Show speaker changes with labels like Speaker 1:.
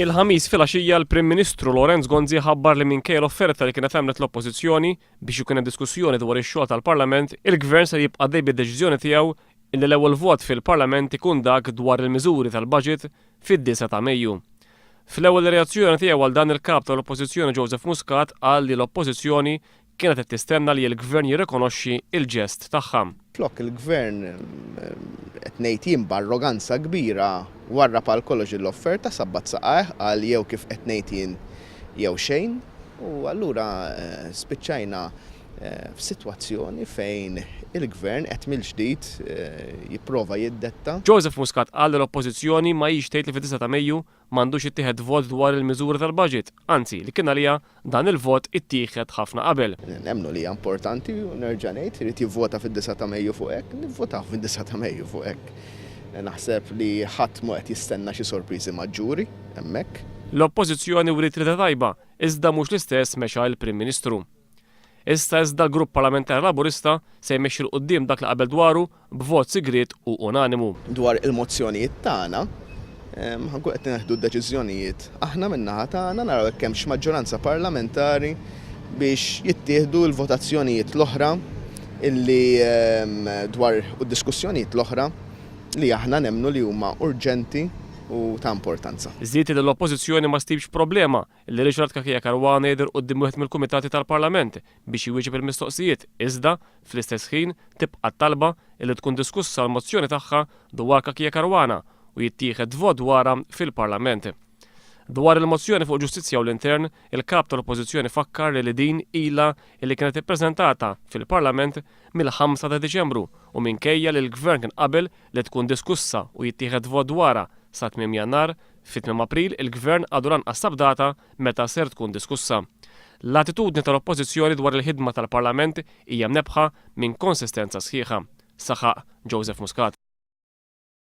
Speaker 1: Il-Ħamis filgħaxija l-Prim Ministru Lawrence Gonzi ħabbar li minkejja l-offerta li kienet għamlet l-Oppożizzjoni biex ikun hemm diskussjoni dwar ix-xogħol tal-Parlament, il-Gvern ser jibqa' għaddej bid-deċiżjoni tiegħu illi l-ewwel vot fil-Parlament ikun dak dwar il-miżuri tal-budget fid-9 ta' Mejju. Fl-ewwel reazzjoni tiegħu għal dan il-Kap tal-Oppożizzjoni Joseph Muscat qal li l-Oppożizzjoni kienet qed tistenna li l-Gvern jirrikonoxxi l-ġest tagħha.
Speaker 2: Flok il-Gvern, qed ngħid jien b'arroganza kbira, warrab għal kollox din l-offerta, sabbat saqajh, qal jew kif qed ngħid jien jew xejn. U allura spiċċajna f'sitwazzjoni fejn il-Gvern qed mill-ġdid jipprova jiddetta.
Speaker 1: Joseph Muscat qal li l-Oppożizzjoni ma hix tgħid li fid-9 ta' Mejju m'għandux jittieħed vot dwar il-miżuri tal-budget, anzi li kien għaliha dan il-vot ittieħed ħafna qabel.
Speaker 2: Nemmnu li hija importanti u nerġa' ngħid, irid jivvota fid-9 ta' Mejju fuq hekk, nivvotaw fid-9 ta' Mejju fuq hekk. Naħseb li ħadd mhu qed jistenna xi sorpriżi maġġuri hemmhekk.
Speaker 1: L-Oppożizzjoni wriet rieda tajba, iżda mhux l-istess mexa l-Prim Ministru. Issa iżda l-Grupp Parlamentari Laburista se jmexxi 'l quddiem dak li qabel dwaru b'vot sigriet u unanimu.
Speaker 2: Dwar il-mozzjonijiet tagħna, ħa nkunu qed nieħdu d-deċiżjonijiet aħna min-naħa tagħna, naraw jekk hemmx maġġoranza parlamentari biex jittieħdu l-votazzjonijiet l-oħra illi dwar u d-diskussjonijiet l-oħra li aħna nemmnu li huma urġenti u ta' importanza.
Speaker 1: Żied li l-Oppożizzjoni ma ssibx problema li Richard Cachia Caruana jidher quddiem wieħed mill-kumitati tal-Parlament biex iwieġeb il-mistoqsijiet iżda, fl-istess ħin, tibqa' t-talba li tkun diskussa l-mozzjoni tagħha dwar Cachia Caruana u jittieħed vot dwarha fil-Parlament. Dwar il-mozzjoni fuq il-Ġustizzja u l-Intern, il-Kap tal-Oppożizzjoni fakkar li din ilha li kienet ippreżentata fil-Parlament mill-5 ta' Diċembru u minkejja li l-Gvern kien qabel li tkun diskussa u jittieħed vot dwarha sa tmiem Jannar, Fi tmiem April il-Gvern għadu lanqas sab data meta ser tkun diskussa. L-attitudni tal-Oppożizzjoni dwar il-ħidma tal-Parlament hija mnebbħa minn konsistenza sħiħa, saħaq Joseph Muscat.